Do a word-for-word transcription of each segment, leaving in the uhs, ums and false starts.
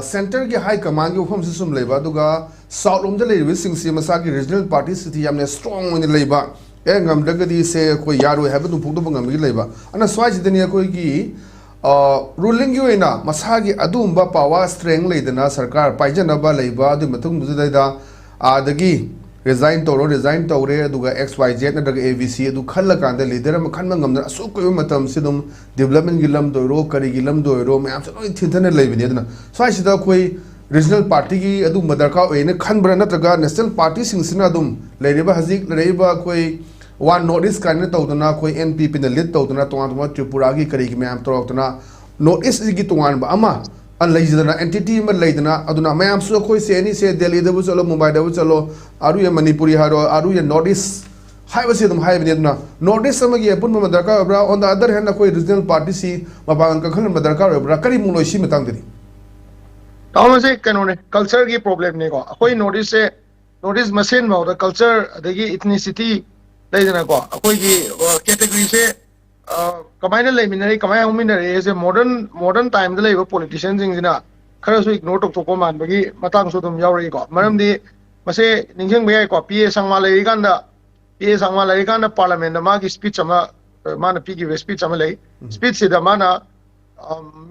ꯁꯦꯟꯇꯔꯒꯤ ꯍꯥꯏ ꯀꯃꯥꯟꯒꯤ ꯋꯥꯐꯝꯁꯤ ꯁꯨꯝ ꯂꯩꯕ, ꯑꯗꯨꯒ ꯁꯥꯎꯠ ꯂꯣꯝꯗ ꯂꯩꯔꯤꯕꯁꯤꯡꯁꯤ ꯃꯁꯥꯒꯤ ꯔꯤꯖꯅꯦꯜ ꯄꯥꯔꯇꯤꯁꯤꯗꯤ ꯌꯥꯝꯅ ꯁ꯭ꯇ꯭ꯔꯣꯡ ꯑꯣꯏꯅ ꯂꯩꯕ, ꯑꯦ, ꯉꯝꯗ꯭ꯔꯒꯗꯤ ꯁꯦ ꯑꯩꯈꯣꯏ ꯌꯥꯔꯣꯏ ꯍꯥꯏꯕ ꯑꯗꯨꯝ ꯐꯣꯡꯗꯣꯛꯄ ꯉꯝꯕꯒꯤ ꯂꯩꯕ꯫ ꯑꯗꯨꯅ ꯁ꯭ꯋꯥꯏꯁꯤꯗꯅꯤ ꯑꯩꯈꯣꯏꯒꯤ, ꯑ, ꯔꯨꯂꯤꯡꯒꯤ ꯑꯣꯏꯅ ꯃꯁꯥꯒꯤ ꯑꯗꯨꯒꯨꯝꯕ ꯄꯥꯋꯔ ꯁ꯭ꯇ꯭ꯔꯦꯡ ꯂꯩꯗꯅ ꯁꯔꯀꯥꯔ ꯄꯥꯏꯖꯅꯕ ꯂꯩꯕ, ꯑꯗꯨꯒꯤ ꯃꯇꯨꯡꯗꯨꯗꯩꯗ ꯑꯥꯗꯒꯤ ꯔꯤꯖꯥꯏꯟ ꯇꯧꯔꯣ, ꯔꯤꯖꯥꯏꯟ ꯇꯧꯔꯦ, ꯑꯗꯨꯒ ꯑꯦꯛꯁ ꯋꯥꯏ ꯖꯦꯠ ꯅꯠꯇ꯭ꯔꯒ ꯑꯦ ꯕꯤ ꯁꯤ ꯑꯗꯨ ꯈꯜꯂꯀꯥꯟꯗ ꯂꯤꯗꯔ ꯑꯃ ꯈꯟꯕ ꯉꯝꯗꯅ ꯑꯁꯨꯛ ꯀꯨꯏꯕ ꯃꯇꯝꯁꯤ ꯑꯗꯨꯝ ꯗꯤꯕꯂꯞꯃꯦꯟꯒꯤ ꯂꯝꯗ ꯑꯣꯏꯔꯣ, ꯀꯔꯤꯒꯤ ꯂꯝꯗ ꯑꯣꯏꯔꯣ, ꯃꯌꯥꯝꯁꯦ ꯂꯣꯏ ꯊꯤꯟꯊꯅ ꯂꯩꯕꯅꯤ꯫ ꯑꯗꯨꯅ ꯁ꯭ꯋꯥꯏꯁꯤꯗ ꯑꯩꯈꯣꯏ ꯔꯤꯖꯅꯦꯜ ꯄꯥꯔꯇꯤꯒꯤ ꯑꯗꯨꯒꯨꯝꯕ ꯗꯔꯀꯥꯔ ꯑꯣꯏꯅ ꯈꯟꯕ꯭ꯔꯥ, ꯅꯠꯇ꯭ꯔꯒ ꯅꯦꯁꯅꯦꯜ ꯄꯥꯔꯇꯤꯁꯤꯡꯁꯤꯅ ꯑꯗꯨꯝ ꯂꯩꯔꯤꯕ, ꯍꯧꯖꯤꯛ ꯂꯩꯔꯛꯏꯕ ꯑꯩꯈꯣꯏ ꯋꯥꯟ ꯅꯣꯔꯠ ꯏꯁ ꯀꯥꯏꯅ ꯇꯧꯗꯅ, ꯑꯩꯈꯣꯏ ꯑꯦꯟ ꯄꯤ ꯄꯤꯅ ꯂꯤꯗ ꯇꯧꯗꯅ, ꯇꯣꯉꯥꯟ ꯇꯣꯉꯥꯟꯕ ꯇ꯭ꯔꯤꯄꯨꯔꯥꯒꯤ ꯀꯔꯤꯒꯤ ꯃꯌꯥꯝ ꯇꯧꯔꯛꯇꯅ, ꯅꯣꯔꯠ ꯏꯁ ꯁꯤꯒꯤ ꯇꯣꯉꯥꯟꯕ ꯑꯃ ꯂꯩꯖꯗꯅ, ꯑꯦꯟꯇꯤꯇꯤ ꯑꯃ ꯂꯩꯗꯅ, ꯑꯗꯨꯅ ꯃꯌꯥꯝꯁꯨ ꯑꯩꯈꯣꯏ ꯁꯦ ꯑꯦꯅꯤ ꯁꯦ ꯗꯦꯜꯂꯤꯗꯕꯨ ꯆꯠꯂꯣ, ꯃꯨꯝꯕꯥꯏꯗꯕꯨ ꯆꯠꯂꯣ, ꯑꯔꯨꯏ ꯃꯅꯤꯄꯨꯔꯤ ꯍꯥꯏꯔꯣ, ꯑꯔꯨꯏ ꯅꯣꯔꯠ ꯏꯁ ꯍꯥꯏꯕꯁꯤ ꯑꯗꯨꯝ ꯍꯥꯏꯕꯅꯤ꯫ ꯑꯗꯨꯅ ꯅꯣꯔꯠ ꯏꯁ ꯑꯃꯒꯤ ꯑꯄꯨꯟꯕ ꯑꯃ ꯗꯔꯀꯥꯔ ꯑꯣꯏꯕ꯭ꯔꯥ? On the other hand, ꯑꯩꯈꯣꯏ ꯔꯤꯖꯅꯦꯜ ꯄꯥꯔꯇꯤꯁꯤ ꯃꯄꯥꯡꯒꯜ ꯀꯟꯈꯠꯍꯟꯕ ꯗꯔꯀꯥꯔ ꯑꯣꯏꯕ꯭ꯔꯥ? ꯀꯔꯤ ꯃꯣꯠ ꯂꯩ ꯁꯤ ꯃꯇꯥꯡꯗꯗꯤ? ꯇꯥꯃꯣ, ꯃꯁꯤ ꯀꯩꯅꯣꯅꯦ, ꯀꯜꯆꯔꯒꯤ ꯄ꯭ꯔꯣꯕ꯭ꯂꯦꯝꯅꯦꯀꯣ꯫ ꯑꯩꯈꯣꯏ ꯅꯣꯔꯠ ꯏꯁꯁꯦ, ꯅꯣꯔꯠ ꯏꯁ ꯃꯁꯦꯟ ꯐꯥꯎꯗ ꯀꯜꯆꯔ ꯑꯗꯒꯤ ꯏꯊꯅꯤꯁꯤꯇꯤ ꯂꯩꯗꯅꯀꯣ, ꯑꯩꯈꯣꯏꯒꯤ ꯀꯦꯇꯦꯒꯣꯔꯤꯁꯦ ꯀꯃꯥꯏꯅ ꯂꯩꯃꯤꯟꯅꯔꯤ, ꯀꯃꯥꯏꯅ ꯍꯧꯃꯤꯟꯅꯔꯛꯏ ꯍꯥꯏꯁꯦ ꯃꯣꯗꯔꯟ ꯃꯣꯗꯔꯟ ꯇꯥꯏꯝꯗ ꯂꯩꯕ ꯄꯣꯂꯤꯇꯤꯁꯤꯌꯟꯁꯤꯡꯁꯤꯅ ꯈꯔꯁꯨ ꯏꯒꯅꯣꯔ ꯇꯧꯊꯣꯛꯄ ꯃꯥꯟꯕꯒꯤ ꯃꯇꯥꯡꯁꯨ ꯑꯗꯨꯝ ꯌꯥꯎꯔꯛꯏꯀꯣ꯫ ꯃꯔꯝꯗꯤ ꯃꯁꯦ ꯅꯤꯡꯁꯤꯡꯕ ꯌꯥꯏꯀꯣ, ꯄꯤ ꯑꯦ ꯁꯪꯃꯥ ꯂꯩꯔꯤꯀꯥꯟꯗ, ꯄꯤ ꯑꯦ ꯁꯪꯃꯥ ꯂꯩꯔꯤꯀꯥꯟꯗ ꯄꯥꯔꯂꯥꯃꯦꯟꯗ ꯃꯥꯒꯤ ꯁ꯭ꯄꯤꯆ ꯑꯃ, ꯑ, ꯃꯥꯅ ꯄꯤꯈꯤꯕ ꯁ꯭ꯄꯤꯆ ꯑꯃ ꯂꯩ꯫ ꯁ꯭ꯄꯤꯆꯁꯤꯗ ꯃꯥꯅ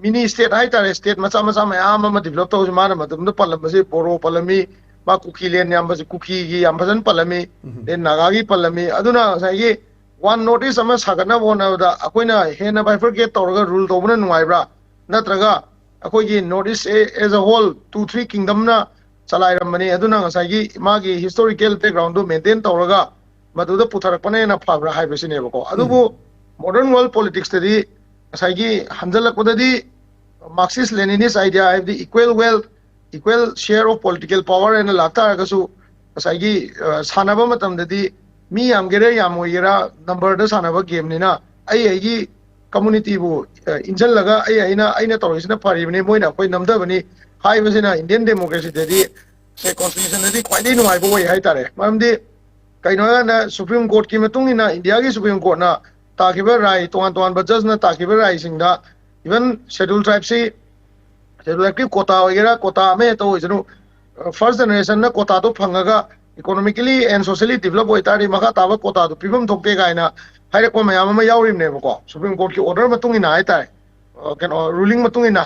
ꯃꯤꯅꯤ ꯁ꯭ꯇꯦꯠ ꯍꯥꯏꯇꯥꯔꯦ, ꯁ꯭ꯇꯦꯠ ꯃꯆꯥ ꯃꯆꯥ ꯃꯌꯥꯝ ꯑꯃ ꯗꯤꯕꯂꯞ ꯇꯧꯕꯁꯦ ꯃꯥꯅ ꯃꯇꯝꯗꯨꯗ ꯄꯜꯂꯝꯕꯁꯦ ꯕꯣꯔꯣ ꯄꯜꯂꯝꯃꯤ, ꯃꯥ ꯀꯨꯀꯤ ꯂꯦꯟ ꯌꯥꯝꯕꯁꯦ, ꯀꯨꯀꯤꯒꯤ ꯌꯥꯝ ꯐꯖꯅ ꯄꯜꯂꯝꯃꯤ, ꯑꯗꯩ ꯅꯥꯒꯥꯒꯤ ꯄꯜꯂꯝꯃꯤ꯫ ꯑꯗꯨꯅ ꯉꯁꯥꯏꯒꯤ ꯋꯥꯟ ꯅꯣꯔꯠ ꯏꯁ ꯑꯃ ꯁꯥꯒꯠꯅꯕ ꯍꯣꯠꯅꯕꯗ ꯑꯩꯈꯣꯏꯅ ꯍꯦꯟꯅ ꯕꯥꯏꯐꯔꯀꯦꯠ ꯇꯧꯔꯒ ꯔꯨꯜ ꯇꯧꯕꯅ ꯅꯨꯡꯉꯥꯏꯕ꯭ꯔꯥ, ꯅꯠꯇ꯭ꯔꯒ ꯑꯩꯈꯣꯏꯒꯤ ꯅꯣꯔꯠ ꯏꯁ ꯑꯦ ꯑꯦꯖ ꯑ ꯍꯣꯜ ꯇꯨ ꯊ꯭ꯔꯤ ꯀꯤꯡꯗꯝꯅ ꯆꯂꯥꯏꯔꯝꯕꯅꯤ꯫ ꯑꯗꯨꯅ ꯉꯁꯥꯏꯒꯤ ꯃꯥꯒꯤ ꯍꯤꯁꯇꯣꯔꯤꯀꯦꯜ ꯕꯦꯛꯒ꯭ꯔꯥꯎꯟꯗꯨ ꯃꯦꯟꯇꯦꯟ ꯇꯧꯔꯒ ꯃꯗꯨꯗ ꯄꯨꯊꯔꯛꯄꯅ ꯍꯦꯟꯅ ꯐꯕ꯭ꯔꯥ ꯍꯥꯏꯕꯁꯤꯅꯦꯕꯀꯣ꯫ ꯑꯗꯨꯕꯨ ꯃꯣꯗꯔꯟ ꯋꯥꯔꯜ ꯄꯣꯂꯤꯇꯤꯛꯁꯇꯗꯤ ꯉꯁꯥꯏꯒꯤ ꯍꯟꯖꯜꯂꯛꯄꯗꯗꯤ ꯃꯥꯔꯛꯁꯤꯁ ꯂꯦꯅꯤꯅꯤꯁ ꯑꯥꯏꯗꯤꯌꯥ, ꯍꯥꯏꯕꯗꯤ equal wealth, equal share of political power ꯍꯥꯏꯅ ꯂꯥꯛꯇꯥꯔꯒꯁꯨ, ꯉꯁꯥꯏꯒꯤ, ꯑ, ꯁꯥꯟꯅꯕ ꯃꯇꯝꯗꯗꯤ ꯃꯤ ꯌꯥꯝꯒꯦꯔꯥ ꯌꯥꯝ ꯑꯣꯏꯒꯦꯔꯥ ꯅꯝꯕꯔꯗ ꯁꯥꯟꯅꯕ ꯒꯦꯝꯅꯤꯅ ꯑꯩ ꯑꯩꯒꯤ ꯀꯝꯃꯨꯅꯤꯇꯤꯕꯨ, ꯑ, ꯏꯟꯁꯤꯜꯂꯒ ꯑꯩ ꯑꯩꯅ, ꯑꯩꯅ ꯇꯧꯔꯤꯁꯤꯅ ꯐꯔꯤꯕꯅꯤ, ꯃꯣꯏꯅ ꯑꯩꯈꯣꯏ ꯅꯝꯊꯕꯅꯤ ꯍꯥꯏꯕꯁꯤꯅ ꯏꯟꯗꯤꯌꯟ ꯗꯦꯃꯣꯀ꯭ꯔꯦꯁꯤꯗꯗꯤ ꯁꯦ ꯀꯣꯟꯁꯇꯤꯇ꯭ꯌꯨꯁꯟꯗꯗꯤ ꯈ꯭ꯋꯥꯏꯗꯒꯤ ꯅꯨꯡꯉꯥꯏꯕ ꯑꯣꯏ ꯍꯥꯏꯇꯥꯔꯦ꯫ ꯃꯔꯝꯗꯤ ꯀꯩꯅꯣ ꯍꯥꯏꯀꯥꯟꯗ ꯁꯨꯄ꯭ꯔꯤꯝ ꯀꯣꯔꯠꯀꯤ ꯃꯇꯨꯡ ꯏꯟꯅ ꯏꯟꯗꯤꯌꯥꯒꯤ ꯁꯨꯄ꯭ꯔꯤꯝ ꯀꯣꯔꯠꯅ ꯇꯥꯈꯤꯕ ꯔꯥꯏ, ꯇꯣꯉꯥꯟ ꯇꯣꯉꯥꯟꯕ ꯖꯖꯅ ꯇꯥꯈꯤꯕ ꯔꯥꯏꯁꯤꯡꯗ ꯏꯚꯟ ꯁꯦꯗ꯭ꯌꯨꯜ ꯇ꯭ꯔꯥꯏꯕꯁꯤ ꯁꯦꯗꯨꯜ ꯇ꯭ꯔꯥꯏꯕꯀꯤ ꯀꯣꯇꯥ ꯑꯣꯏꯒꯦꯔꯥ, ꯀꯣꯇꯥ ꯑꯃ ꯍꯦꯛꯇ ꯑꯣꯏꯁꯅꯨ, ꯐꯥꯔꯁ ꯖꯦꯅꯦꯔꯦꯁꯟꯅ ꯀꯣꯇꯥꯗꯣ ꯐꯪꯉꯒ ꯏꯀꯣꯅꯣꯃꯤꯀꯦꯂꯤ ꯑꯦꯟ ꯁꯣꯁꯤꯌꯦꯂꯤ ꯗꯤꯕꯂꯞ ꯑꯣꯏꯇꯥꯔꯗꯤ ꯃꯈꯥ ꯇꯥꯕ ꯀꯣꯇꯥꯗꯣ ꯄꯤꯐꯝ ꯊꯣꯛꯇꯦ ꯀꯥꯏꯅ ꯍꯥꯏꯔꯛꯄ ꯃꯌꯥꯝ ꯑꯃ ꯌꯥꯎꯔꯤꯕꯅꯦꯕꯀꯣ, ꯁꯨꯄ꯭ꯔꯤꯝ ꯀꯣꯔꯠꯀꯤ ꯑꯣꯔꯗꯔ ꯃꯇꯨꯡ ꯏꯟꯅ ꯍꯥꯏꯇꯥꯔꯦ, ꯑ, ꯀꯩꯅꯣ, ꯔꯨꯂꯤꯡ ꯃꯇꯨꯡ ꯏꯟꯅ꯫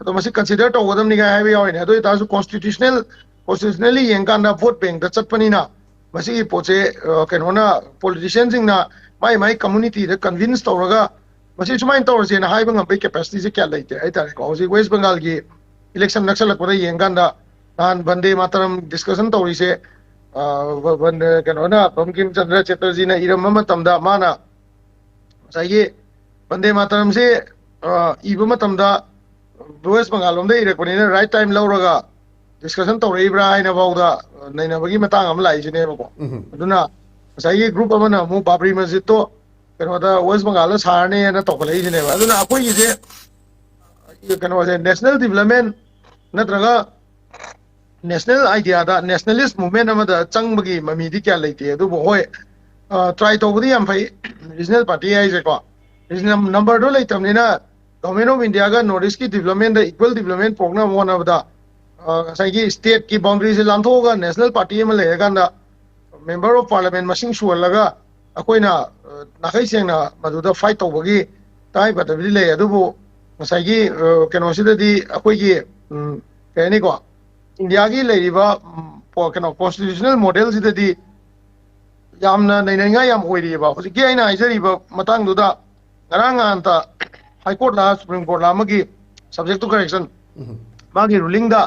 ꯑꯗꯣ ꯃꯁꯤ ꯀꯟꯁꯤꯗꯔ ꯇꯧꯒꯗꯕꯅꯤ ꯀꯥꯏ ꯍꯥꯏꯕ ꯌꯥꯎꯔꯤꯅꯦ꯫ ꯑꯗꯨ ꯑꯣꯏꯇꯥꯔꯁꯨ ꯀꯣꯟꯁꯇꯤꯇ꯭ꯌꯨꯁꯅꯦꯜ, ꯀꯣꯟꯁꯇꯤꯇ꯭ꯌꯨꯁꯅꯦꯜꯂꯤ ꯌꯦꯡꯀꯥꯟꯗ ꯚꯣꯠ ꯕꯦꯡꯗ ꯆꯠꯄꯅꯤꯅ ꯃꯁꯤꯒꯤ ꯄꯣꯠꯁꯦ, ꯑ, ꯀꯩꯅꯣꯅ, ꯄꯣꯂꯤꯇꯤꯁꯤꯌꯥꯟꯁꯤꯡꯅ ꯃꯥꯏ ꯃꯥꯏ ꯀꯝꯃꯨꯅꯤꯇꯤꯗ ꯀꯟꯚꯤꯟꯁ ꯇꯧꯔꯒ ꯃꯁꯤ ꯁꯨꯃꯥꯏꯅ ꯇꯧꯔꯁꯦꯅ ꯍꯥꯏꯕ ꯉꯝꯕꯒꯤ ꯀꯦꯄꯦꯁꯤꯇꯤꯁꯦ ꯀꯌꯥ ꯂꯩꯇꯦ ꯍꯥꯏꯇꯥꯔꯦꯀꯣ꯫ ꯍꯧꯖꯤꯛ ꯋꯦꯁ ꯕꯦꯡꯒꯥꯜꯒꯤ ꯏꯂꯦꯛꯁꯟ ꯅꯛꯁꯜꯂꯛꯄꯗ ꯌꯦꯡꯀꯥꯟꯗ ꯅꯍꯥꯟ ꯕꯟꯗꯦ ꯃꯥꯇꯔꯝ ꯗꯤꯁꯀꯁꯟ ꯇꯧꯔꯤꯁꯦ, ꯑ, ꯕ-, ꯕꯟ-, ꯀꯩꯅꯣꯅ, ꯕꯪꯀꯤꯝ ꯆꯟꯗ꯭ꯔ ꯆꯦꯇꯔꯖꯤꯅ ꯏꯔꯝꯕ ꯃꯇꯝꯗ ꯃꯥꯅ ꯉꯁꯥꯏꯒꯤ ꯕꯟꯗꯦ ꯃꯥꯇꯔꯝꯁꯦ, ꯑ, ꯏꯕ ꯃꯇꯝꯗ ꯋꯦꯁ ꯕꯦꯡꯒꯥꯜ ꯂꯣꯝꯗ ꯏꯔꯛꯄꯅꯤꯅ ꯔꯥꯏꯠ ꯇꯥꯏꯝ ꯂꯧꯔꯒ ꯗꯤꯁꯀꯁꯟ ꯇꯧꯔꯛꯏꯕ꯭ꯔꯥ ꯍꯥꯏꯅ ꯐꯥꯎꯗ ꯅꯩꯅꯕꯒꯤ ꯃꯇꯥꯡ ꯑꯃ ꯂꯥꯛꯏꯁꯤꯅꯦꯕꯀꯣ꯫ ꯎꯝ꯫ ꯑꯗꯨꯅ ꯉꯁꯥꯏꯒꯤ ꯒ꯭ꯔꯨꯞ ꯑꯃꯅ ꯑꯃꯨꯛ ꯕꯥꯕ꯭ꯔꯤ ꯃꯁꯖꯤꯠꯇꯣ ꯀꯩꯅꯣꯗ ꯋꯦꯁ ꯕꯦꯡꯒꯥꯜꯗ ꯁꯥꯔꯅꯦꯅ ꯇꯧꯈꯠꯂꯛꯏꯁꯤꯅꯦꯕ꯫ ꯑꯗꯨꯅ ꯑꯩꯈꯣꯏꯒꯤꯁꯦ ꯀꯩꯅꯣꯁꯦ, ꯅꯦꯁꯅꯦꯜ ꯗꯤꯕꯂꯞꯃꯦꯟ ꯅꯠꯇ꯭ꯔꯒ ꯅꯦꯁꯅꯦꯜ ꯑꯥꯏꯗꯤꯌꯥꯗ, ꯅꯦꯁꯅꯦꯂꯤꯁ ꯃꯨꯚꯃꯦꯟ ꯑꯃꯗ ꯆꯪꯕꯒꯤ ꯃꯃꯤꯗꯤ ꯀꯌꯥ ꯂꯩꯇꯦ꯫ ꯑꯗꯨꯕꯨ ꯍꯣꯏ, ꯇ꯭ꯔꯥꯏ ꯇꯧꯕꯗꯤ ꯌꯥꯝ ꯐꯩ, ꯔꯤꯖꯅꯦꯜ ꯄꯥꯔꯇꯤ ꯍꯥꯏꯁꯦꯀꯣ꯫ ꯔꯤꯖꯅꯦꯜ ꯅꯝꯕꯔꯗꯣ ꯂꯩꯇꯕꯅꯤꯅ ꯒꯚꯔꯟꯃꯦꯟ ꯑꯣꯐ ꯏꯟꯗꯤꯌꯥꯒ ꯅꯣꯔꯠ ꯏꯁꯀꯤ ꯗꯤꯕꯂꯞꯃꯦꯟꯗ ꯏꯀ꯭ꯋꯦꯜ ꯗꯤꯕꯂꯞꯃꯦꯟ ꯄꯨꯔꯛꯅꯕ ꯍꯣꯠꯅꯕꯗ, ꯑ, ꯉꯁꯥꯏꯒꯤ ꯁ꯭ꯇꯦꯠꯀꯤ ꯕꯥꯎꯟꯗꯔꯤꯁꯦ ꯂꯥꯟꯊꯣꯛꯑꯒ ꯅꯦꯁꯅꯦꯜ ꯄꯥꯔꯇꯤ ꯑꯃ ꯂꯩꯔꯀꯥꯟꯗ ꯃꯦꯝꯕꯔ ꯑꯣꯐ ꯄꯥꯔꯂꯤꯌꯥꯃꯦꯟ ꯃꯁꯤꯡ ꯁꯨꯍꯜꯂꯒ ꯑꯩꯈꯣꯏꯅ, ꯑ, ꯅꯥꯈꯩ ꯁꯦꯡꯅ ꯃꯗꯨꯗ ꯐꯥꯏꯠ ꯇꯧꯕꯒꯤ ꯇꯉꯥꯏꯐꯗꯕꯗꯤ ꯂꯩ꯫ ꯑꯗꯨꯕꯨ ꯉꯁꯥꯏꯒꯤ, ꯑ, ꯀꯩꯅꯣꯁꯤꯗꯗꯤ ꯑꯩꯈꯣꯏꯒꯤ, ꯎꯝ, ꯀꯩ ꯍꯥꯏꯅꯤꯀꯣ, ꯏꯟꯗꯤꯌꯥꯒꯤ ꯂꯩꯔꯤꯕ, ꯎꯝ, ꯄꯣ-, ꯀꯩꯅꯣ, ꯀꯣꯟꯁꯇꯤꯇ꯭ꯌꯨꯁꯅꯦꯜ ꯃꯣꯗꯦꯜꯁꯤꯗꯗꯤ ꯌꯥꯝꯅ ꯅꯩꯅꯅꯤꯡꯉꯥꯏ ꯌꯥꯝ ꯑꯣꯏꯔꯤꯑꯕ꯫ ꯍꯧꯖꯤꯛꯀꯤ ꯑꯩꯅ ꯍꯥꯏꯖꯔꯤꯕ ꯃꯇꯥꯡꯗꯨꯗ ꯉꯔꯥꯡ ꯅꯍꯥꯟꯇ ꯍꯥꯏ ꯀꯣꯔꯠꯂ ꯁꯨꯄ꯭ꯔꯤꯝ ꯀꯣꯔꯠꯂ ꯑꯃꯒꯤ, subject to correction, ꯎꯝ꯫ ꯃꯥꯒꯤ ꯔꯨꯂꯤꯡꯗ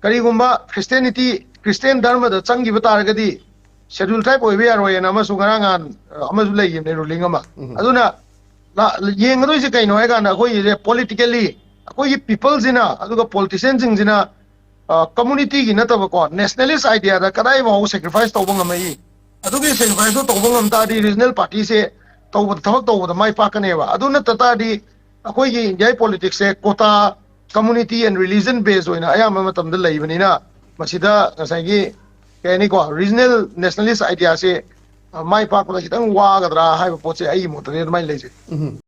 ꯀꯔꯤꯒꯨꯝꯕ ꯈ꯭ꯔꯤꯁꯇꯤꯌꯥꯅꯤꯇꯤ, ꯈ꯭ꯔꯤꯁꯇꯤꯌꯥꯟ ꯙꯔꯃꯗ ꯆꯪꯈꯤꯕ ꯇꯥꯔꯒꯗꯤ ꯁꯦꯗꯨꯜ ꯇ꯭ꯔꯥꯏꯕ ꯑꯣꯏꯕ ꯌꯥꯔꯣꯏꯅ ꯑꯃꯁꯨ ꯉꯔꯥꯡ ꯅꯍꯥꯟ, ꯑ, ꯑꯃꯁꯨ ꯂꯩꯈꯤꯕꯅꯦ, ꯔꯨꯂꯤꯡ ꯑꯃ꯫ ꯎꯝ꯫ ꯑꯗꯨꯅ ꯂꯥ-, ꯌꯦꯡꯒꯗꯣꯏꯁꯦ ꯀꯩꯅꯣ ꯍꯥꯏ ꯀꯥꯟꯗ ꯑꯩꯈꯣꯏꯒꯤꯁꯦ ꯄꯣꯂꯤꯇꯤꯀꯦꯜꯂꯤ ꯑꯩꯈꯣꯏꯒꯤ ꯄꯤꯄꯜꯁꯤꯅ ꯑꯗꯨꯒ ꯄꯣꯂꯤꯇꯤꯁꯤꯌꯥꯟꯁꯤꯡꯁꯤꯅ, ꯑ, ꯀꯝꯃꯨꯅꯤꯇꯤꯒꯤ ꯅꯠꯇꯕꯀꯣ, ꯅꯦꯁꯅꯦꯂꯤꯁ ꯑꯥꯏꯗꯤꯌꯥꯗ ꯀꯗꯥꯏ ꯐꯥꯎꯕ ꯁꯦꯀ꯭ꯔꯤꯐꯥꯏꯁ ꯇꯧꯕ ꯉꯝꯃꯛꯏ, ꯑꯗꯨꯒꯤ ꯁꯦꯀ꯭ꯔꯤꯐꯥꯏꯁꯇꯣ ꯇꯧꯕ ꯉꯝ ꯇꯥꯔꯗꯤ ꯔꯤꯖꯅꯦꯜ ꯄꯥꯔꯇꯤꯁꯦ ꯇꯧꯕꯗ, ꯊꯕꯛ ꯇꯧꯕꯗ ꯃꯥꯏ ꯄꯥꯛꯀꯅꯦꯕ꯫ ꯑꯗꯨ ꯅꯠꯇ ꯇꯥꯔꯗꯤ ꯑꯩꯈꯣꯏꯒꯤ ꯏꯟꯗꯤꯌꯥꯒꯤ ꯄꯣꯂꯤꯇꯤꯛꯁꯁꯦ ꯀꯣꯇꯥ, ꯀꯝꯃꯨꯅꯤꯇꯤ ꯑꯦꯟ ꯔꯤꯂꯤꯖꯟ ꯕꯦꯁ ꯑꯣꯏꯅ ꯑꯌꯥꯝꯕ ꯃꯇꯝꯗ ꯂꯩꯕꯅꯤꯅ ꯃꯁꯤꯗ ꯉꯁꯥꯏꯒꯤ ꯀꯩ ꯍꯥꯏꯅꯤꯀꯣ, ꯔꯤꯖꯅꯦꯜ ꯅꯦꯁꯅꯦꯂꯤꯁ ꯑꯥꯏꯗꯤꯌꯥꯁꯦ, ꯑ, ꯃꯥꯏ ꯄꯥꯛꯄꯗ ꯈꯤꯇꯪ ꯋꯥꯒꯗ꯭ꯔꯥ ꯍꯥꯏꯕ ꯄꯣꯠꯁꯦ ꯑꯩꯒꯤ ꯃꯣꯠꯇꯗꯤ ꯑꯗꯨꯃꯥꯏꯅ ꯂꯩꯖꯩ꯫ ꯎꯝ꯫